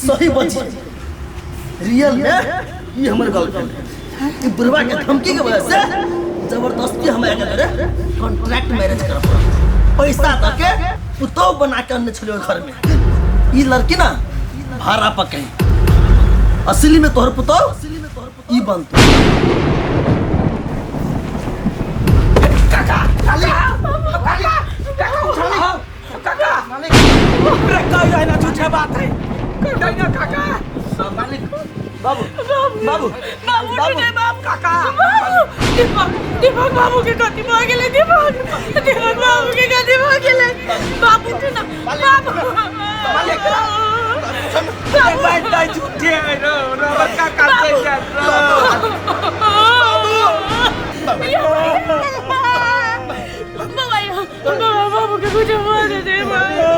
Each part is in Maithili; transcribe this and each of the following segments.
सही बची रियल में ई हमर गर्लफ्रेंड है। ई बुढ़वा के धमकी के वजह से जबरदस्ती हम एकर करे कॉन्ट्रैक्ट मैरिज करब पैसा दऽ के पुतोह बना के अनने छलियै घर में। ई लड़की ना भाड़ा पके असली में तोहर पुतोह ई बनतो। काका काका काका उठा काका रे कह रहे ना झूठे बात है कह ना काका मालिक बाबू बाबू बाबू बाबू बाबू काका बाबू दीपक दीपक बाबू के गति भऽ गेलै दीपक दीपक बाबू के गति भऽ गेलै बाबू उठू ना बाबू भाई भाई झूठे है रो रो काका से रो बाबा बाबा बाबू के कुछ बोल दे बाबू।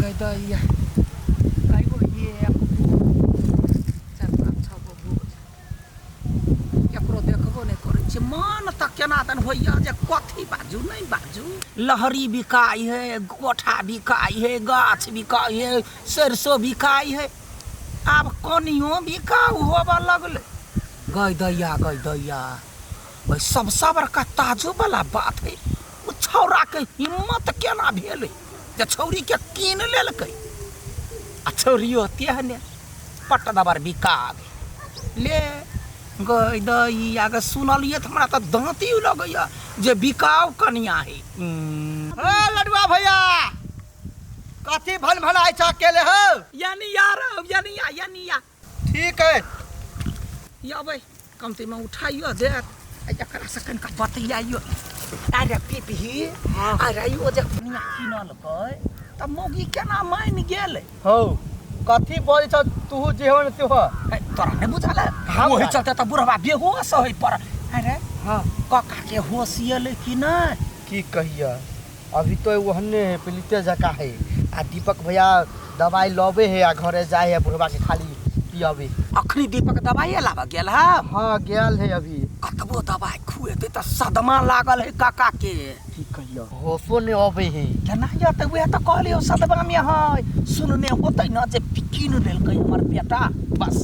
गई दैया कई गो एक दू चारि पाँच छओ गो भोज केकरो देखबो नहि करै छै। मन तऽ केना दन होइए जे कथी बाजू नहि बाजू। लहरी बिकाइ है, कोठा बिकाइ है, गाछ बिकाइ है, सरिसो बिकाइ है, आब कनियो बिकाउ होबऽ लगलै। गई दैया गई दैया ओहि सबसँ बड़का ताजुबवला बात है ओ छौड़ाके हिम्मत केना भेलै जे छौड़ीके कीन लेलकै आ छौड़ियो तेहने पट दबर बिका गेल। ले गई दैया गे सुनलियै तऽ हमरा तऽ दाँती लगैया जे बिकाउ कनिया है। ए लडुआ भैया कथी भन भनाइ छ अकेले हो? यानी यार यानी या यानी या ठीक है यबै कमती में उठाइयो देत आ एकरा से कनिका बतियाइयो। अरे पीपही अरे यो जे कनिया किनलकै तऽ मौगी केना मानि गेलै? हौ कथी बजै छ तू जे हो न त्यो हो। ए, तोरा नहि बुझल है? हाँ, ओहि बुझल। चलते तऽ बुढ़वा बेहोश होइ पर। अरे हाँ। कका के होश एलै कि नहि? की कहिया अभी तो ओहने है पीलिते जका है आ दीपक भैया दवाई लबे है आ घरे जाए है बुढ़वा के खाली पियाबे। अखनी दीपक दवाई लाबऽ गेल है? हाँ गेल है अभी। कतबो दवाई खुएतै तऽ सदमा लागल है काका के। की कहिया होशो नहीं अबे है। केना यऽ तऽ वएह तऽ कहलियौ सदमा में है सुनने होतै न जे कीन लेलकै हमर बेटा बस।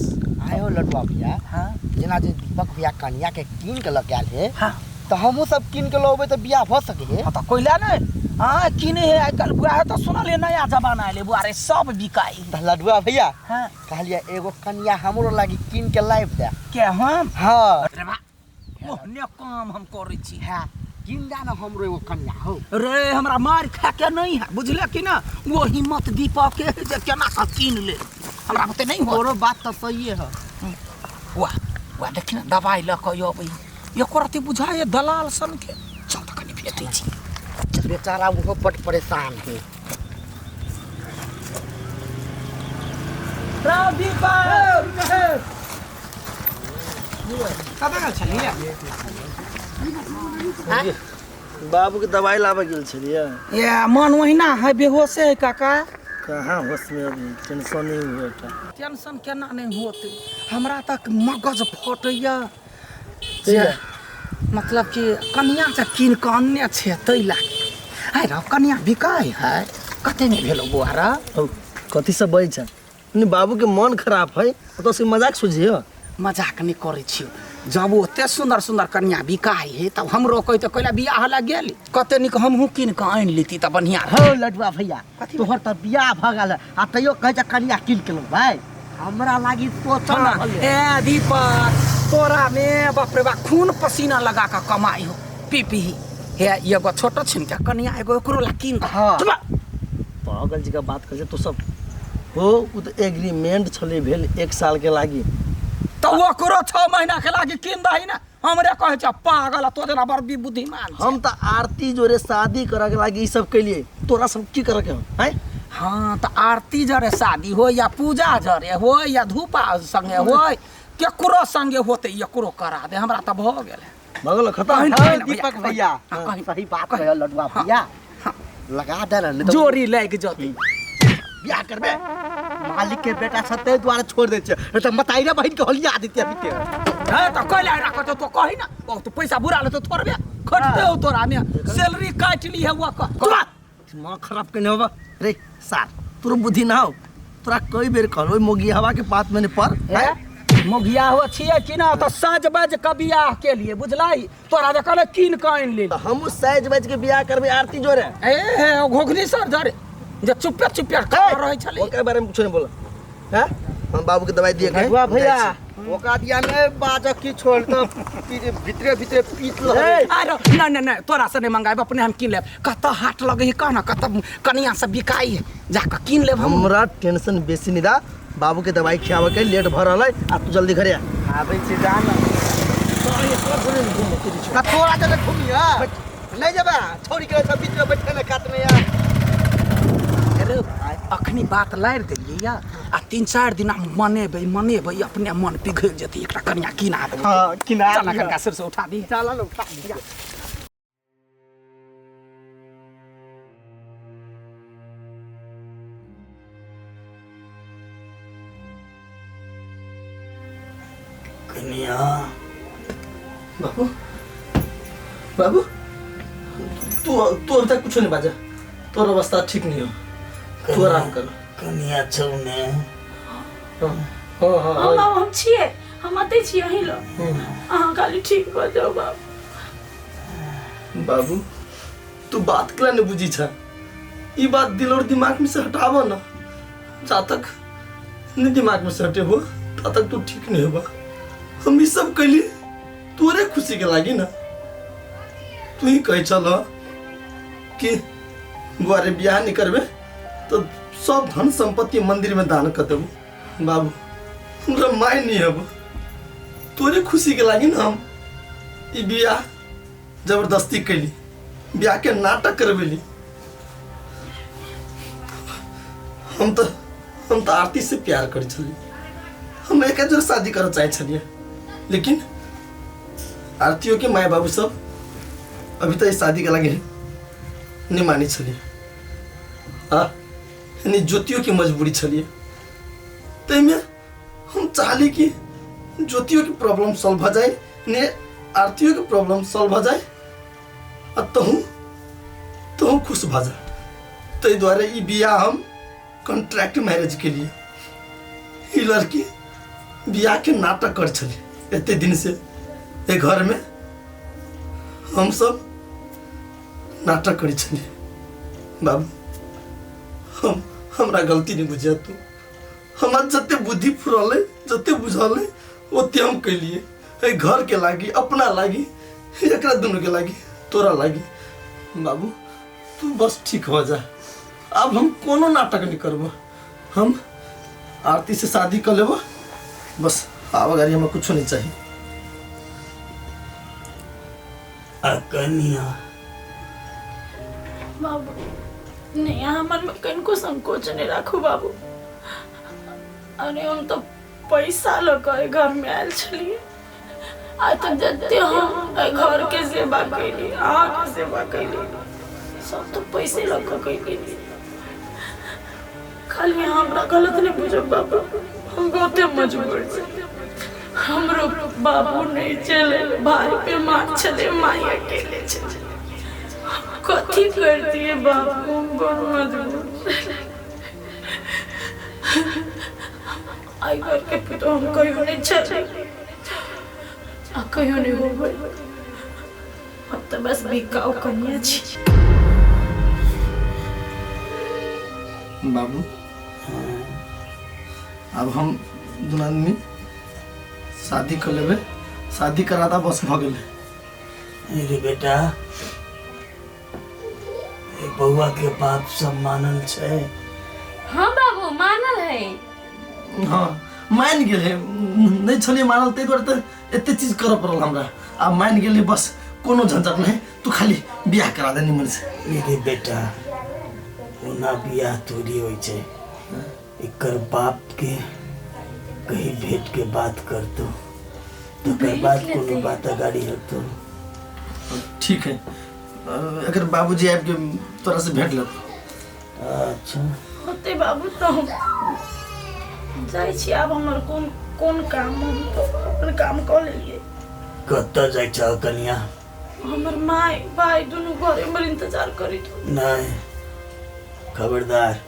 आयो हो लडुआ भैया हाँ जेना जे दीपक भैया कनिया के कीन के लऽ के आयल है हाँ तऽ हमहूँ सब कीन के लऽबै तऽ बियाह भऽ सकै है? हाँ तऽ कोइला नहि हाँ कीने है आइ काल्हि बुआ है तऽ सुनलियै नया जमाना एलै बुआ रे सब बिकाइ। तऽ लडुआ भैया हाँ कहलियै एगो कनिया हमरो लागी कीन के लाबि दे। के हम? हाँ। अरे बा ओहने काम हम करै छी। हाँ कीन दे ने हमरो एगो कनिया हो। रे हमरा मार खा के नहीं है बुझले कि ना वो हिम्मत दीपक के है जे केना कऽ कीन ले हमरा बुते नहीं हो। तोरो बात तऽ सही है। वाह वाह देखी ना दवाई लऽ कऽ अबै एको रत्ती बुझाइए दलाल सन के। चल तऽ कनि भेटै छी। बेचारा ओहो बड परेशान है। राम दीपक कतऽ गेल छलियै? बाबू के दवाई लाबे गेल छलियै। ए मन ओहिना है बेहोशे है काका। कहाँ होश में अभी टेंशन नहीं हुए टा। टेंशन केना नहीं होते हमरा तक मगज फटैया जे मतलब कि कनिया से कीन कऽ अनने छै तै लागी। आइ रौ कनिया बिकाइ है कते नहि भेलो बौआ रौ? हौ कथी सब बजै छै? नहीं बाबू के मन खराब है तो से मजाक सुझियो। मजाक नहीं करै छियौ जब ओते सुंदर सुंदर कनिया बिकाइ है तब हमरो कहिते कैला बियाह लए गेल कते नीक हमहूँ कीन कऽ आनि लेती तऽ बढ़िआँ रहत। हौ लडुआ भैया तोहर तऽ बियाह भऽ गेल आ तैयो कहै छै कनिया कीन के भाई हमरा लागी सोचल हाँ, ए दीपक तोरा में बाप रे बाप खून पसीना लगा कऽ कमाई हो पी पी हे एगो छोटो छिन के कनिया एगो ओकरो ला कीन दे। हाँ। चुप। पागल जी का बात कर तो सब हो उ तो एग्रीमेंट छले भेल 1 साल के लागी तो ओकरो 6 महीना के लागी कीन दही ना हमरे कहै छै पागल तो जेना बड़ बुद्धिमान छै। हम तो आरती जोरे शादी करे के लागी ई सब केलिए तोरा सब की करे के हो हैं? हाँ तो आरती जरे शादी हो या पूजा जरे हो या धूपा संगे हो केकरो संगे होते एकरो करा दे हमरा तो भऽ गेल। भऽ गेल खत्म। कहीं हाँ, ना दीपक भैया, भैया, हाँ, कहीं। सही बात कहे लडुआ भैया लगा दे ना, नहीं तो जोड़ी लागि जतै। बियाह करबे मालिक के बेटा छ तै दुआरे छोड़ दै छै, नहीं तो मताइरे बहिन के होलिया देते अभी ते। है त कैला राखत तो कही ना ओ तो पैसा बुरा ले तो थोड़बे खटते हो तोरा ने सैलरी काट ली है वो तोरा दिमाग खराब केने होबा रे सार तोर बुद्धि ना हो तोरा कई बेर कहल ओइ मोगी हवा के पात में ने पर हैं? मोगिया हो छियै कि ना तऽ साँझ बाज के बियाह के लिए बुझलाई तोरा जे कहले कीन के आनि लेल हमहूँ साइज बाज के बियाह करबे आरती जोरे ए हे ओ घोघनी सर धरे जे चुपे चुपे खा रहै छलै ओकर बारे में कुछ नहीं बोला हैं हम बाबू के दवाई दिए के बा भैया ओका दिया नहीं बाज की छोड़ तो भीतरे भीतरे पीट ल अरे नहीं नहीं नहीं तोरा से नहीं मंगाएब अपने हम कीन लेब कतऽ हाट लगे है कह ना कतऽ कनिया सब बिकाई है जाकऽ कीन लेब हम हमरा टेंशन बेसी नहीं दा बाबू के दवाई खियावे के लेट भ रहल है आ तू जल्दी घरे आ आबै छी जा ना ना तोरा जने घूमिया नहीं जेबा छोड़ी के सब बीच में बैठे ने कात में यार अरे अखनी बात लारि देलियै या आ 3-4 दिन हम मनेबै मनेबै अपने मन पिघलि जेतै एकरा कनिया किना देबै हां किना चल ना कनिका सिर से उठा दी चल ना उठा दिया कनिया बाबू बाबू तू तू अभी तक कुछ नहीं बाजा तोर अवस्था ठीक नहीं हो तू आराम कर कनिया छौ ने हाँ हाँ हाँ हम बाबू हम छियै हम अतै छियै अहीं लग अहाँ खाली ठीक भऽ जाउ बाबू बाबू तू बात कला नहीं बुझी छा ई बात दिल और दिमाग में से हटाबो ना जा तक नहीं दिमाग में से हटे हो ता तक तू ठीक नहीं होबा हम ई सब कैली तोरे खुशी के लागी ना तू ही कहे चल कि बुआरे बियाह नहीं करबे तो सब धन संपत्ति मंदिर में दान कर देबो बाबू हमरा माय नहीं हबो तोरे खुशी के लागी ना हम ई बियाह जबरदस्ती कैली बियाह के नाटक करबेली हम तो आरती से प्यार करै छलियै हम एक जोर शादी करऽ चाहै छलियै लेकिन आरतियों के माय बाबू सब अभी तक शादी के लागे नहीं मानी छलियै आ यानी ज्योतियों के मजबूरी छलियै ताहिमे हम चाहली कि ज्योतियों के प्रॉब्लम सॉल्व भऽ जाए ने आरतियों के प्रॉब्लम सॉल्व भऽ जाए आ तहूँ तहूँ खुश भऽ जा ताहि दुआरे ई बियाह हम कॉन्ट्रैक्ट मैरिज के लिए ई लड़की बियाह के नाटक कर छली एते दिन से ए घर में हम सब नाटक करै छलियै बाबू हम हमरा गलती नहीं बुझिया तू हमरा जते बुद्धि फुरलै जते बुझलै ओते हम कैलिए एहि घर के लागी अपना लागी एकरा दुनू के लागी तोरा लागी बाबू तू बस ठीक हो जा अब हम कोनो नाटक नहीं करबो हम आरती से शादी कर लेबो बस आब अगाड़ी हमरा कुछो नहीं चाहिए आ कनिया बाबू नहीं अहाँ मनमे कनिको संकोच नहीं राखू बाबू अरे हम तो पैसा लऽ कऽ एहि घरमे आयल छलियै आ तऽ जते हम एहि घरके सेवा कैली अहाँके सेवा कैली सब तऽ पैसे लऽ कऽ कैली खाली अहाँ हमरा गलत नहि बुझब बाबू हम बहुते मजबूर छी हमरो बाबू नहि छलै भाई बीमार छलै माय अकेले छलै कथी करतियै बाबू हम बड़ मजबूर छलियै आइ घरके पुतोह हम कहियो नहि छलै आ कहियो नहि होबै हम तऽ बस बिकाउ कनिया छी बाबू अब हम दुनू आदमी शादी कर लेबै शादी करा दा बस भऽ गेलै अरे बेटा ए बौआ के बाप सब मानल छै हाँ बाबू मानल है हाँ मानि गेलै नहि छलियै मानल ताहि दुआरे तऽ एते चीज करऽ पड़ल हमरा आब मानि गेलियै बस कोनो झंझट नहि तू खाली बियाह करा दे निमन से अरे बेटा ओना बियाह थोड़ी होइ छै एकर बाप के कहीं भेट के बात करतो तकर बाद कोनो बात अगाड़ी होतो ठीक है एकर बाबूजी आबि के तोरा से भेंट लेत अच्छा होते बाबू तो हम जाइ छी आब हमर कोन कोन काम, हम तऽ अपन काम कऽ लेलियै। कतऽ जाइ छह कनिया? हमर माय भाय दुनू घरे हमर इंतजार करैत होत। नहीं, खबरदार,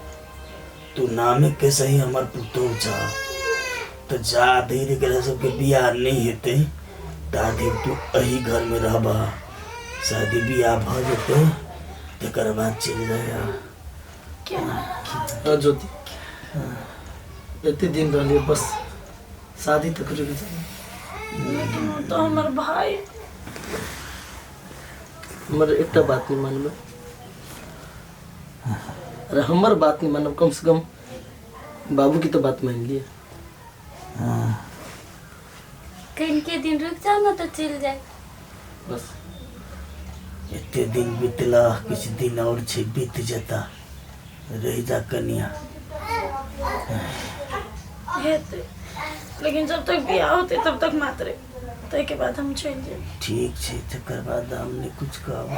तू नामे के सही हमर पुतोह छह, तो जा धीरे एकरा सबके बियाह नहीं हेतै ता धीरे तू एही घर में रहबह। शादी बियाह भऽ जेतै तकर बाद चलि जाइह। केना? ज्योति, एते दिन रहलियै, बस शादी तक रुकि जाए। लेकिन ओ तऽ हमर भाय। हमर एकटा बात नहीं मानबै? अरे हमर बात नहीं मानब, कम से कम बाबू की तो बात मान लिए। कनिके दिन रुकि जाउ ने तऽ चलि जाय। बस एते दिन बीतला, किछु दिन और छै, बीत जेता। रहि जा कनिया। हेतै, लेकिन जब तक बियाह होतै तब तक मात्र, ताहिके बाद हम चलि जायब। ठीक छै, तकर बाद हम नहि कुछ कहब।